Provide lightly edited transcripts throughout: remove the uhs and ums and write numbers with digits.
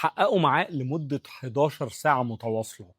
حققوا معاه لمدة 11 ساعة متواصلة،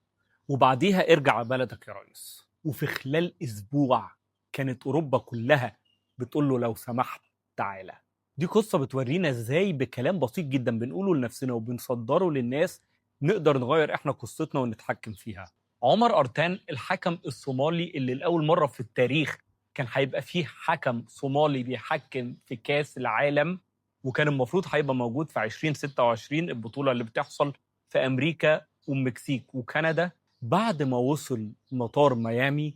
وبعديها ارجع بلدك يا ريس. وفي خلال اسبوع كانت اوروبا كلها بتقول له لو سمحت تعالى. دي قصة بتورينا ازاي بكلام بسيط جدا بنقوله لنفسنا وبنصدره للناس نقدر نغير احنا قصتنا ونتحكم فيها. عمر أرتان، الحكم الصومالي اللي لأول مرة في التاريخ كان هيبقى فيه حكم صومالي بيحكم في كاس العالم، وكان المفروض هيبقى موجود في 2026، البطولة اللي بتحصل في أمريكا والمكسيك وكندا. بعد ما وصل مطار ميامي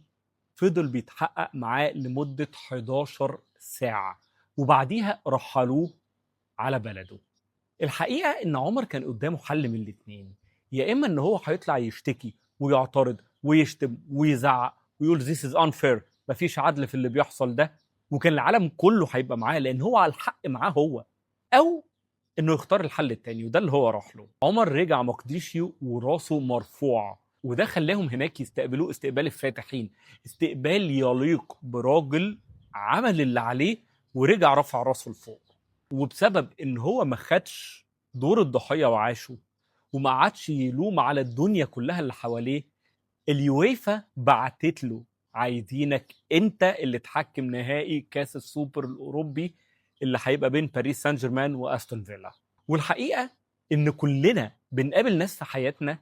فضل بيتحقق معاه لمدة 11 ساعة، وبعديها رحلوه على بلده. الحقيقة إن عمر كان قدامه حل من الاتنين، يا إما إن هو هيطلع يشتكي ويعترض ويشتم ويزعق ويقول this is unfair، مفيش عدل في اللي بيحصل ده، وكان العالم كله هيبقى معاه لأن هو على الحق معاه هو، أو إنه يختار الحل التاني، وده اللي هو راح له. عمر رجع مقديشيو وراسه مرفوعة، وده خلاهم هناك يستقبلوه استقبال الفاتحين، استقبال يليق براجل عمل اللي عليه ورجع رفع راسه لفوق. وبسبب ان هو ما خدش دور الضحية وعاشه وما قعدش يلوم على الدنيا كلها اللي حواليه، اليويفا بعتت له عايزينك انت اللي تحكم نهائي كاس السوبر الاوروبي اللي هيبقى بين باريس سان جيرمان واستون فيلا. والحقيقة ان كلنا بنقابل ناس في حياتنا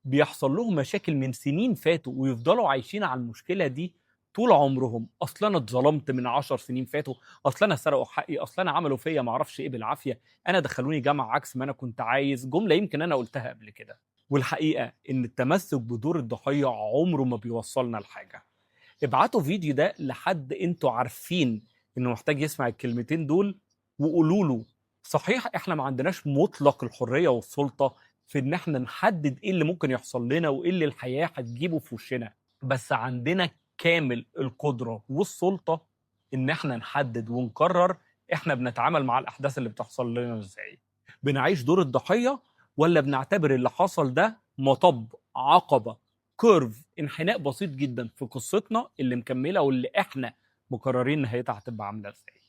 بيحصل لهم مشاكل من سنين فاتوا ويفضلوا عايشين على المشكلة دي طول عمرهم. اصل انا اتظلمت من 10 سنين فاتوا، اصل انا سرقوا حقي، اصل انا عملوا فيا ما اعرفش ايه بالعافيه، انا دخلوني جامعه عكس ما انا كنت عايز، جملة يمكن انا قلتها قبل كده. والحقيقة ان التمسك بدور الضحية عمره ما بيوصلنا لحاجه. ابعتوا فيديو ده لحد انتوا عارفين انه محتاج يسمع الكلمتين دول، وقولوا له صحيح احنا ما عندناش مطلق الحرية والسلطة في ان احنا نحدد ايه اللي ممكن يحصل لنا وايه اللي الحياة هتجيبه في وشنا، بس عندنا كامل القدرة والسلطة ان احنا نحدد ونقرر احنا بنتعامل مع الاحداث اللي بتحصل لنا ازاي. بنعيش دور الضحية ولا بنعتبر اللي حصل ده مطب، عقبه، curve، انحناء بسيط جدا في قصتنا اللي مكملة واللي احنا مقررين نهايتها هتبقى عامله ازاي؟